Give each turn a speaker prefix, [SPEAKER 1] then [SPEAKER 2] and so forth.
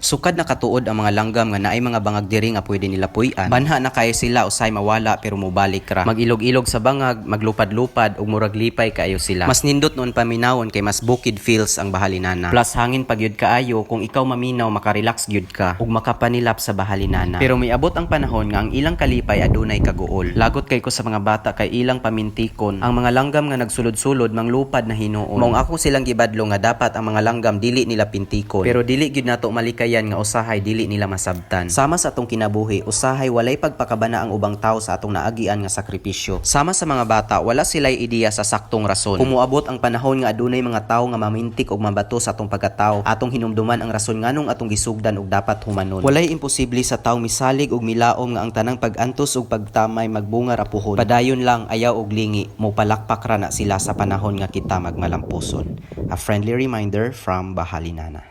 [SPEAKER 1] Sukad nakatuod ang mga langgam nga naay mga bangag diri nga pwede nila puy-an. Banha na kayo sila, usay mawala pero mobalik ra. Magilog-ilog sa bangag, maglupad-lupad ug murag lipay kaayo sila. Mas nindot noon paminawon kay mas bukid feels ang bahalinana. Plus hangin pa gyud kaayo, kung ikaw maminaw makarelax gyud ka ug makapanilap sa bahalinana. Pero miabot ang panahon nga ang ilang kalipay adunay kaguol. Lagot kay ko sa mga bata kay ilang pamintikon. Ang mga langgam nga nagsulod-sulod manglupad na hinuon. Maong ako silang gibadlong nga dapat ang mga langgam dili nila pintikon. Pero dili gyud nato malikayan nga usahay dili nila masabtan. Sama sa atong kinabuhi, usahay walay pagpakabana ang ubang tao sa atong naagian nga sakripisyo. Sama sa mga bata, wala sila'y ideya sa saktong rason. Kung moabot ang panahon nga adunay mga tawo nga mamintik og mabato sa atong pagkatao, atong hinumduman ang rason nganong atong gisugdan ug dapat humanon. Walay imposible sa taong misalig ug milaom nga ang tanang pag-antos ug pagtamay magbunga ra puhon. Padayon lang, ayaw og lingi, mopalakpak ra na sila sa panahon nga kita magmalampuson. A friendly reminder from Bahalinana.